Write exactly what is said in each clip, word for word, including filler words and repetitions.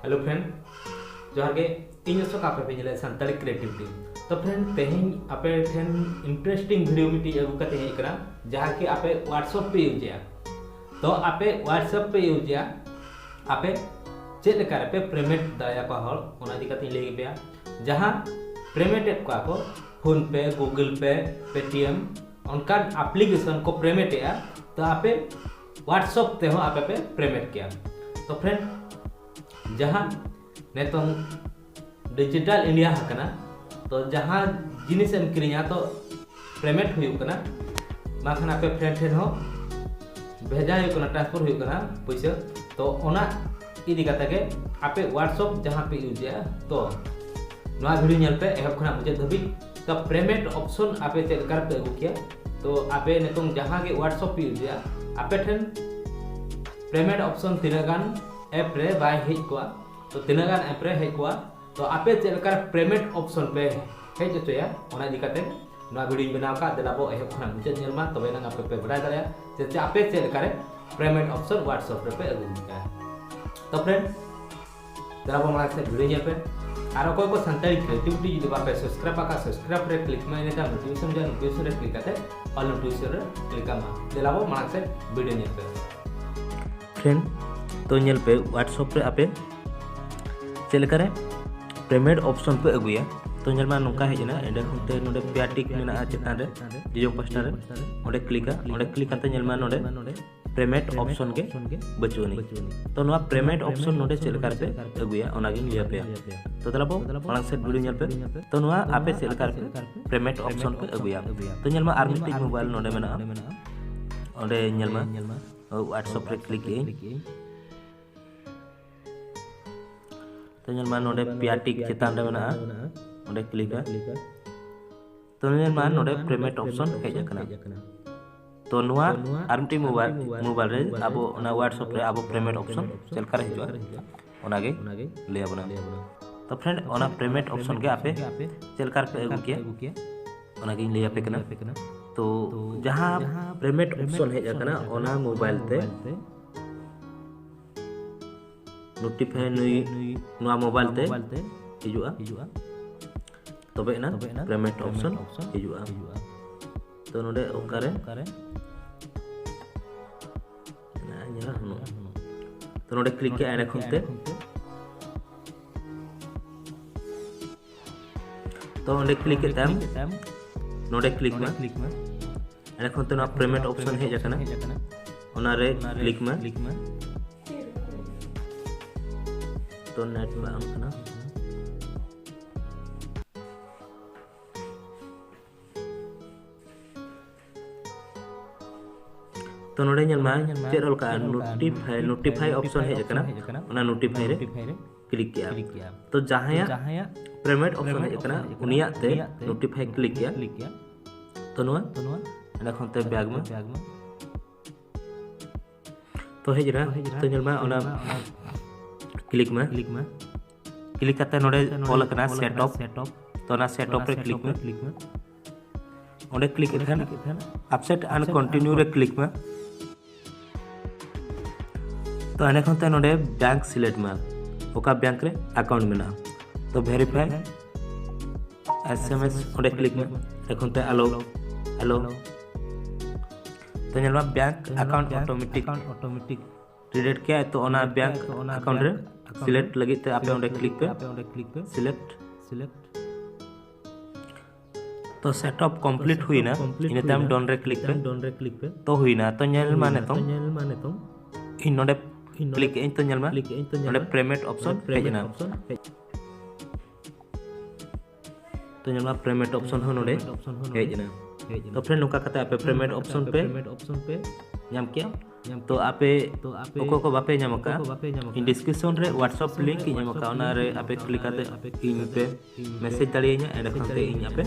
Hello friend, ᱡᱚᱦᱟᱨ ᱜᱮ᱾ ᱤᱧ ᱚᱥᱳᱠ, ᱟᱯᱮ ᱯᱮ ᱧᱮᱞᱮᱫ ᱥᱟᱱᱛᱟᱲᱤ ᱠᱨᱤᱭᱮᱴᱤᱵᱷ ᱴᱤᱢ᱾ ᱛᱚ friend, ᱛᱮᱦᱮᱧ ᱟᱯᱮ ᱴᱷᱮᱱ interesting video ᱢᱤᱫᱴᱤᱡ ᱟᱹᱜᱩ ᱠᱟᱛᱮ ᱦᱮᱡ ᱟᱠᱟᱱᱟ, ᱡᱟᱦᱟᱸ ᱠᱤ ᱟᱯᱮ WhatsApp ᱯᱮ ᱤᱭᱩᱡᱮᱜᱼᱟ᱾ ᱛᱚ ᱟᱯᱮ WhatsApp ᱯᱮ ᱤᱭᱩᱡᱮᱜᱼᱟ, ᱟᱯᱮ ᱪᱮᱫ ᱞᱮᱠᱟ ᱨᱮᱯᱮ ᱯᱮᱢᱮᱱᱴ ᱫᱟᱲᱮᱭᱟᱠᱚᱣᱟ ᱦᱚᱲ, ᱚᱱᱟ ᱤᱫᱤ ᱠᱟᱛᱮᱧ ᱞᱟᱹᱭ ᱟᱯᱮᱭᱟ᱾ ᱡᱟᱦᱟᱸ ᱯᱮᱢᱮᱱᱴ ᱮᱫ ᱠᱚᱣᱟ ᱠᱚ PhonePe, Google Pay, Paytm, ᱚᱱᱠᱟᱱ ᱟᱯᱞᱤᱠᱮᱥᱚᱱ ᱠᱚ ᱯᱮᱢᱮᱱᱴ ᱮᱜᱼᱟ, ᱛᱚ ᱟᱯᱮ WhatsApp ᱛᱮᱦᱚᱸ ᱟᱯᱮ ᱯᱮ ᱯᱮᱢᱮᱱᱴ ᱠᱮᱭᱟ᱾ ᱛᱚ friend, ᱡᱟᱦᱟᱸ ᱱᱤᱛᱚᱝ ᱰᱤᱡᱤᱴᱟᱞ ᱤᱱᱰᱤᱭᱟ ᱟᱠᱟᱱᱟ, ᱛᱚ ᱡᱟᱦᱟᱸ ᱡᱤᱱᱤᱥ ᱮᱢ ᱠᱤᱨᱤᱧᱟ ᱛᱚ ᱯᱮᱢᱮᱱᱴ ᱦᱩᱭᱩᱜ ᱠᱟᱱᱟ, ᱵᱟᱝᱠᱷᱟᱱ ᱟᱯᱮ friend ᱴᱷᱮᱱ ᱦᱚᱸ ᱵᱷᱮᱡᱟ ᱦᱩᱭᱩᱜ ᱠᱟᱱᱟ, transfer ᱦᱩᱭᱩᱜ ᱠᱟᱱᱟ ᱯᱩᱭᱥᱟᱹ᱾ ᱛᱚ ᱚᱱᱟ ᱤᱫᱤ ᱠᱟᱛᱮ ᱜᱮ ᱟᱯᱮ WhatsApp ᱡᱟᱦᱟᱸ ᱯᱮ ᱤᱭᱩᱡᱮᱜᱼᱟ, ᱛᱚ ᱱᱚᱣᱟ ᱵᱷᱤᱰᱤᱭᱳ ᱧᱮᱞ ᱯᱮ ᱮᱦᱚᱵ ᱠᱷᱚᱱᱟᱜ ᱢᱩᱪᱟᱹᱫ ᱫᱷᱟᱹᱵᱤᱡ᱾ ᱛᱚ ᱯᱮᱢᱮᱱᱴ ᱚᱯᱥᱚᱱ ᱟᱯᱮ ᱪᱮᱫ ᱞᱮᱠᱟ ᱨᱮᱯᱮ ᱟᱹᱜᱩ ᱠᱮᱭᱟ? ᱛᱚ ᱟᱯᱮ ᱱᱤᱛᱚᱝ ᱡᱟᱦᱟᱸ ᱜᱮ WhatsApp ᱯᱮ ᱤᱭᱩᱡᱮᱜᱼᱟ, ᱟᱯᱮ ᱴᱷᱮᱱ ᱯᱮᱢᱮᱱᱴ ᱚᱯᱥᱚᱱ ᱛᱤᱱᱟᱹᱜ ᱜᱟᱱ ᱮᱯ ᱨᱮ ᱵᱟᱭ ᱦᱮᱡ ᱠᱚᱜᱼᱟ, ᱛᱚ ᱛᱤᱱᱟᱹᱜ ᱜᱟᱱ ᱮᱯ ᱨᱮ ᱦᱮᱡ ᱠᱚᱜᱼᱟ, ᱛᱚ ᱟᱯᱮ ᱪᱮᱫ ᱞᱮᱠᱟ ᱯᱮᱢᱮᱱᱴ ᱚᱯᱥᱚᱱ ᱯᱮ ᱦᱮᱡ ᱦᱚᱪᱚᱭᱟ, ᱚᱱᱟ ᱤᱫᱤ ᱠᱟᱛᱮ ᱱᱚᱣᱟ ᱵᱷᱤᱰᱤᱭᱳᱧ ᱵᱮᱱᱟᱣ ᱟᱠᱟᱫ᱾ ᱫᱮᱞᱟ ᱵᱚ ᱮᱦᱚᱵ ᱠᱷᱚᱱᱟᱜ ᱢᱩᱪᱟᱹᱫ ᱧᱮᱞ ᱢᱟ, ᱛᱚᱵᱮ ᱮᱱᱟᱝ ᱟᱯᱮ ᱯᱮ ᱵᱟᱰᱟᱭ ᱫᱟᱲᱮᱭᱟᱜᱼᱟ ᱡᱮ ᱪᱮ-, ᱟᱯᱮ ᱪᱮᱫ ᱞᱮᱠᱟ ᱨᱮ ᱯᱮᱢᱮᱱᱴ ᱚᱯᱥᱚᱱ WhatsApp ᱨᱮᱯᱮ ᱟᱹᱜᱩ ᱫᱟᱲᱮᱭᱟᱜᱼᱟ᱾ ᱛᱚ friend, ᱫᱮᱞᱟ ᱵᱚ ᱢᱟᱲᱟᱝ ᱥᱮᱫ ᱵᱷᱤᱰᱤᱭᱳ ᱧᱮᱞ ᱯᱮ᱾ ᱟᱨ ᱚᱠᱚᱭ ᱠᱚ ᱥᱟᱱᱛᱟᱲᱤ ᱠᱨᱤᱭᱮᱴᱤᱵᱷ ᱴᱤᱢ ᱡᱩᱫᱤ ᱵᱟᱯᱮ ᱥᱟᱵᱥᱠᱨᱟᱭᱤᱵ ᱟᱠᱟᱫ, ᱥᱟᱵᱥᱠᱨᱟᱭᱤᱵ ᱨᱮ ᱠᱞᱤᱠ ᱢᱟ, ᱤᱱᱟᱹᱠᱷᱟᱱ ᱱᱳᱴᱤᱯᱷᱤᱠᱮᱥᱚᱱ ᱦᱤᱡᱩᱜᱼᱟ, ᱱᱳᱴᱤᱯᱷᱤᱠᱮᱥᱚᱱ ᱨᱮ ᱠᱞᱤᱠ ᱠᱟᱛᱮ ᱚᱞ ᱱᱳᱴᱤᱯᱷᱤᱠᱮᱥᱚᱱ ᱨᱮ ᱠᱞᱤᱠ ᱟᱢ ᱢᱟ᱾ ᱫᱮᱞᱟ ᱵᱚ ᱢᱟᱲᱟᱝ ᱥᱮᱫ ᱵᱷᱤᱰᱤᱭᱳ ᱧᱮᱞ ᱯᱮ᱾ friend, ᱛᱚ ᱧᱮᱞ ᱯᱮ WhatsApp ᱨᱮ ᱟᱯᱮ ᱪᱮᱫ ᱞᱮᱠᱟ ᱨᱮ ᱯᱮᱢᱮᱱᱴ ᱚᱯᱥᱚᱱ ᱯᱮ ᱟᱹᱜᱩᱭᱟ᱾ ᱛᱚ ᱧᱮᱞ ᱢᱟ ᱱᱚᱝᱠᱟ ᱦᱮᱡ ᱮᱱᱟ, ᱮᱸᱰᱮ ᱚᱱᱛᱮ ᱱᱚᱰᱮ ᱯᱮᱭᱟ ᱴᱤᱠ ᱢᱮᱱᱟᱜᱼᱟ ᱪᱮᱛᱟᱱ ᱨᱮ, ᱡᱚᱡᱚᱢ ᱯᱟᱥᱴᱟ ᱨᱮ, ᱚᱸᱰᱮ ᱠᱞᱤᱠᱟ᱾ ᱚᱸᱰᱮ ᱠᱞᱤᱠ ᱠᱟᱛᱮ ᱧᱮᱞ ᱢᱟ ᱱᱚᱰᱮ ᱯᱮᱢᱮᱱᱴ ᱚᱯᱥᱚᱱ ᱜᱮ ᱵᱟᱹᱪᱩᱜ ᱟᱹᱱᱤᱡ᱾ ᱛᱚ ᱱᱚᱣᱟ ᱯᱮᱢᱮᱱᱴ ᱚᱯᱥᱚᱱ ᱱᱚᱰᱮ ᱪᱮᱫ ᱞᱮᱠᱟ ᱨᱮᱯᱮ ᱟᱹᱜᱩᱭᱟ, ᱚᱱᱟᱜᱤᱧ ᱞᱟᱹᱭ ᱟᱯᱮᱭᱟ᱾ ᱛᱚ ᱫᱮᱞᱟ ᱵᱚ ᱢᱟᱲᱟᱝ ᱥᱮᱫ ᱵᱷᱤᱰᱤᱭᱳ ᱧᱮᱞ ᱯᱮ᱾ ᱛᱚ ᱱᱚᱣᱟ ᱟᱯᱮ ᱪᱮᱫ ᱞᱮᱠᱟ ᱨᱮᱯᱮ ᱯᱮᱢᱮᱱᱴ ᱚᱯᱥᱚᱱ ᱯᱮ ᱟᱹᱜᱩᱭᱟ᱾ ᱛᱚ ᱧᱮᱞ ᱢᱟ ᱟᱨ ᱢᱤᱫᱴᱤᱡ ᱢᱳᱵᱟᱭᱤᱞ ᱱᱚᱰᱮ ᱢᱮᱱᱟᱜᱼᱟ, ᱚᱸᱰᱮ ᱧᱮᱞ ᱢᱟ WhatsApp ᱨᱮ ᱠᱞᱤᱠ ᱟᱹᱧ᱾ ᱛᱚ ᱧᱮᱞ ᱢᱟ ᱱᱚᱰᱮ ᱯᱮᱭᱟ ᱴᱤᱠ ᱪᱮᱛᱟᱱ ᱨᱮ ᱢᱮᱱᱟᱜᱼᱟ, ᱚᱸᱰᱮ ᱠᱞᱤᱠᱟ᱾ ᱛᱚ ᱧᱮᱞ ᱢᱟ ᱱᱚᱰᱮ ᱯᱮᱢᱮᱱᱴ ᱚᱯᱥᱚᱱ ᱦᱮᱡ ᱟᱠᱟᱱᱟ᱾ ᱛᱚ ᱱᱚᱣᱟ ᱟᱨ ᱢᱤᱫᱴᱤᱡ ᱢᱳᱵᱟᱭᱤᱞ, ᱢᱳᱵᱟᱭᱤᱞ ᱨᱮ ᱟᱵᱚ ᱚᱱᱟ WhatsApp ᱨᱮ ᱟᱵᱚ ᱯᱮᱢᱮᱱᱴ ᱚᱯᱥᱚᱱ ᱪᱮᱫ ᱞᱮᱠᱟ ᱨᱮ ᱦᱤᱡᱩᱜᱼᱟ, ᱚᱱᱟᱜᱮ ᱞᱟᱹᱭ ᱟᱵᱚᱱᱟ᱾ ᱛᱚ friend, ᱚᱱᱟ ᱯᱮᱢᱮᱱᱴ ᱚᱯᱥᱚᱱ ᱜᱮ ᱟᱯᱮ ᱪᱮᱫ ᱞᱮᱠᱟ ᱨᱮᱯᱮ ᱟᱹᱜᱩ ᱠᱮᱭᱟ, ᱚᱱᱟᱜᱤᱧ ᱞᱟᱹᱭ ᱟᱯᱮ ᱠᱟᱱᱟ᱾ ᱛᱚ ᱡᱟᱦᱟᱸ ᱯᱮᱢᱮᱱᱴ ᱚᱯᱥᱚᱱ ᱦᱮᱡ ᱟᱠᱟᱱᱟ ᱚᱱᱟ ᱢᱳᱵᱟᱭᱤᱞ ᱛᱮ, ᱱᱳᱴᱤᱯᱷᱟᱭ ᱱᱩᱭ ᱱᱚᱣᱟ ᱢᱳᱵᱟᱭᱤᱞ ᱛᱮ ᱦᱤᱡᱩᱜᱼᱟ᱾ ᱛᱚᱵᱮ ᱮᱱᱟ ᱯᱮᱢᱮᱱᱴ ᱚᱯᱥᱚᱱ ᱦᱤᱡᱩᱜᱼᱟ᱾ ᱛᱚ ᱱᱚᱰᱮ ᱚᱠᱟᱨᱮ ᱧᱮᱞᱟ ᱦᱩᱱᱟᱹᱝ᱾ ᱛᱚ ᱱᱚᱰᱮ ᱠᱞᱤᱠ ᱠᱮᱜᱼᱟ ᱮᱸᱰᱮ ᱠᱷᱚᱱ ᱛᱮ᱾ ᱛᱚ ᱚᱸᱰᱮ ᱠᱞᱤᱠ ᱠᱮᱫ ᱛᱟᱭᱚᱢ ᱱᱚᱰᱮ ᱠᱞᱤᱠ ᱢᱮ᱾ ᱮᱸᱰᱮ ᱠᱷᱚᱱ ᱛᱮ ᱱᱚᱣᱟ ᱯᱮᱢᱮᱱᱴ ᱚᱯᱥᱚᱱ ᱦᱮᱡ ᱟᱠᱟᱱᱟ, ᱚᱱᱟᱨᱮ ᱠᱞᱤᱠ ᱢᱮ᱾ ᱛᱚ ᱱᱮᱴ ᱵᱟᱝ ᱠᱟᱱᱟ᱾ ᱛᱚ ᱱᱚᱰᱮ ᱧᱮᱞ ᱢᱟ ᱪᱮᱫ ᱚᱞ ᱠᱟᱜᱼᱟ, ᱱᱳᱴᱤᱯᱷᱟᱭ, ᱱᱳᱴᱤᱯᱷᱟᱭ ᱚᱯᱥᱚᱱ ᱦᱮᱡ ᱟᱠᱟᱱᱟ, ᱚᱱᱟ ᱱᱳᱴᱤᱯᱷᱟᱭ ᱨᱮ ᱠᱞᱤᱠ ᱠᱮᱜᱼᱟ᱾ ᱛᱚ ᱡᱟᱦᱟᱸᱭᱟᱜ ᱯᱮᱢᱮᱱᱴ ᱚᱯᱥᱚᱱ ᱦᱮᱡ ᱟᱠᱟᱱᱟ ᱩᱱᱤᱭᱟᱜ ᱛᱮ ᱱᱳᱴᱤᱯᱷᱟᱭ ᱠᱞᱤᱠ ᱠᱮᱜᱼᱟ᱾ ᱛᱚ ᱱᱚᱣᱟ ᱮᱸᱰᱮ ᱠᱷᱚᱱ ᱛᱮ ᱵᱮᱠ ᱢᱮ᱾ ᱛᱚ ᱦᱮᱡ ᱮᱱᱟ, ᱛᱚ ᱧᱮᱞ ᱢᱟ ᱚᱱᱟ ᱠᱞᱤᱠ ᱢᱮ᱾ ᱠᱞᱤᱠ ᱠᱟᱛᱮ ᱱᱚᱰᱮ ᱚᱞ ᱟᱠᱟᱱᱟ ᱥᱮᱴ ᱚᱯ, ᱛᱚ ᱚᱱᱟ ᱥᱮᱴ ᱚᱯ ᱨᱮ ᱠᱞᱤᱠ ᱢᱮ᱾ ᱚᱸᱰᱮ ᱠᱞᱤᱠ ᱠᱮᱫ ᱠᱷᱟᱱ ᱟᱯᱥᱮᱴ ᱟᱱ ᱠᱚᱱᱴᱤᱱᱤᱭᱩ ᱨᱮ ᱠᱞᱤᱠ ᱢᱮ᱾ ᱛᱚ ᱮᱸᱰᱮ ᱠᱷᱚᱱ ᱛᱮ ᱱᱚᱰᱮ ᱵᱮᱝᱠ ᱥᱤᱞᱮᱠᱴ ᱢᱮ, ᱚᱠᱟ ᱵᱮᱝᱠ ᱨᱮ ᱟᱠᱟᱣᱩᱱᱴ ᱢᱮᱱᱟᱜᱼᱟ᱾ ᱛᱚ ᱵᱷᱮᱨᱤᱯᱷᱟᱭ ᱮᱥ ᱮᱢ ᱮᱥ ᱚᱸᱰᱮ ᱠᱞᱤᱠ ᱢᱮ᱾ ᱮᱸᱰᱮ ᱠᱷᱚᱱ ᱛᱮ ᱟᱞᱳ, ᱟᱞᱳ᱾ ᱛᱚ ᱧᱮᱞ ᱢᱟ ᱵᱮᱝᱠ ᱟᱠᱟᱣᱩᱱᱴ ᱚᱴᱳᱢᱮᱴᱤᱠ ᱨᱤᱰᱟᱭᱨᱮᱠᱴ ᱠᱮᱜᱼᱟ, ᱛᱚ ᱚᱱᱟ ᱵᱮᱝᱠ ᱟᱠᱟᱣᱩᱱᱴ ᱨᱮ ᱥᱤᱞᱮᱠᱴ ᱞᱟᱹᱜᱤᱫ ᱛᱮ ᱟᱯᱮ ᱚᱸᱰᱮ ᱠᱞᱤᱠ ᱯᱮ, ᱥᱤᱞᱮᱠᱴ᱾ ᱛᱚ ᱥᱮᱴ ᱚᱯ ᱠᱚᱢᱯᱞᱤᱴ ᱦᱩᱭᱱᱟ, ᱤᱱᱟᱹ ᱛᱟᱭᱚᱢ ᱰᱚᱱ ᱨᱮ ᱠᱞᱤᱠ ᱯᱮ᱾ ᱛᱚ ᱦᱩᱭᱱᱟ, ᱛᱚ ᱧᱮᱞ ᱢᱟ ᱱᱤᱛᱚᱝ ᱤᱧ ᱱᱚᱰᱮ ᱠᱞᱤᱠ ᱟᱹᱧ, ᱛᱚ ᱧᱮᱞ ᱢᱟ ᱱᱚᱰᱮ ᱯᱮᱢᱮᱱᱴ ᱚᱯᱥᱚᱱ ᱦᱮᱡ ᱮᱱᱟ᱾ ᱛᱚ ᱧᱮᱞ ᱢᱟ ᱯᱮᱢᱮᱱᱴ ᱚᱯᱥᱚᱱ ᱦᱚᱸ ᱱᱚᱰᱮ ᱦᱮᱡ ᱮᱱᱟ᱾ ᱛᱚ ᱯᱷᱨᱮᱱᱰ, ᱱᱚᱝᱠᱟ ᱠᱟᱛᱮ ᱟᱯᱮ ᱯᱮᱢᱮᱱᱴ ᱚᱯᱥᱚᱱ ᱯᱮ ᱧᱟᱢ ᱠᱮᱜᱼᱟ᱾ ᱛᱚ ᱟᱯᱮ ᱚᱠᱚᱭ ᱠᱚ ᱵᱟᱯᱮ ᱧᱟᱢ ᱟᱠᱟᱫᱼᱟ, ᱤᱧ ᱰᱤᱥᱠᱨᱤᱯᱥᱚᱱ ᱨᱮ WhatsApp ᱞᱤᱝᱠ ᱤᱧ ᱮᱢ ᱟᱠᱟᱫᱼᱟ, ᱚᱱᱟ ᱨᱮ ᱟᱯᱮ ᱠᱞᱤᱠ ᱠᱟᱛᱮ ᱤᱧ ᱯᱮ ᱢᱮᱥᱮᱡᱽ ᱫᱟᱲᱮᱭᱟᱹᱧᱟ, ᱮᱸᱰᱮ ᱠᱷᱚᱱ ᱛᱮ ᱤᱧ ᱟᱯᱮ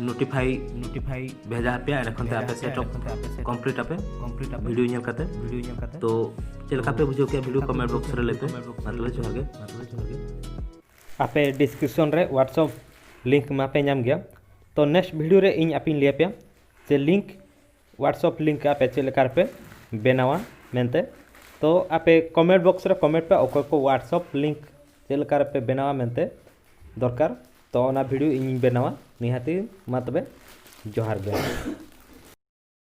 ᱱᱳᱴᱤᱯᱷᱟᱭ ᱵᱷᱮᱡᱟ ᱟᱯᱮᱭᱟ, ᱮᱸᱰᱮ ᱠᱷᱚᱱ ᱛᱮ ᱟᱯᱮ ᱥᱮᱴ ᱚᱯ ᱠᱚᱢᱯᱞᱤᱴ ᱟᱯᱮ ᱵᱷᱤᱰᱤᱭᱳ ᱧᱮᱞ ᱠᱟᱛᱮ᱾ ᱛᱚ ᱪᱮᱫ ᱞᱮᱠᱟ ᱯᱮ ᱵᱩᱡᱷᱟᱹᱣ ᱠᱮᱜᱼᱟ ᱵᱷᱤᱰᱤᱭᱳ, ᱠᱚᱢᱮᱱᱴ ᱵᱚᱠᱥ ᱨᱮ ᱞᱟᱹᱭ ᱯᱮ᱾ ᱢᱟ ᱛᱚᱵᱮ ᱡᱚᱦᱟᱨ ᱜᱮ᱾ ᱟᱯᱮ ᱰᱤᱥᱠᱨᱤᱯᱥᱚᱱ ᱨᱮ WhatsApp ᱞᱤᱝᱠ ᱢᱟᱯᱮ ᱧᱟᱢ ᱜᱮᱭᱟ᱾ ᱛᱚ ᱱᱮᱠᱥᱴ ᱵᱷᱤᱰᱤᱭᱳ ᱨᱮ ᱤᱧ ᱟᱯᱮᱧ ᱞᱟᱹᱭ ᱟᱯᱮᱭᱟ ᱡᱮ ᱞᱤᱝᱠ, WhatsApp ᱞᱤᱝᱠ ᱟᱯᱮ ᱪᱮᱫ ᱞᱮᱠᱟ ᱨᱮᱯᱮ ᱵᱮᱱᱟᱣᱟ ᱢᱮᱱᱛᱮ᱾ ᱛᱚ ᱟᱯᱮ comment box ᱨᱮ comment ᱯᱮ ᱚᱠᱚᱭ ᱠᱚ WhatsApp link ᱪᱮᱫ ᱞᱮᱠᱟ ᱨᱮᱯᱮ ᱵᱮᱱᱟᱣᱟ ᱢᱮᱱᱛᱮ ᱫᱚᱨᱠᱟᱨ᱾ ᱛᱚ ᱚᱱᱟ video ᱤᱧᱤᱧ ᱵᱮᱱᱟᱣᱟ ᱱᱤᱦᱟᱹᱛᱤ᱾ ᱢᱟ ᱛᱚᱵᱮ ᱡᱚᱦᱟᱨ ᱜᱮ᱾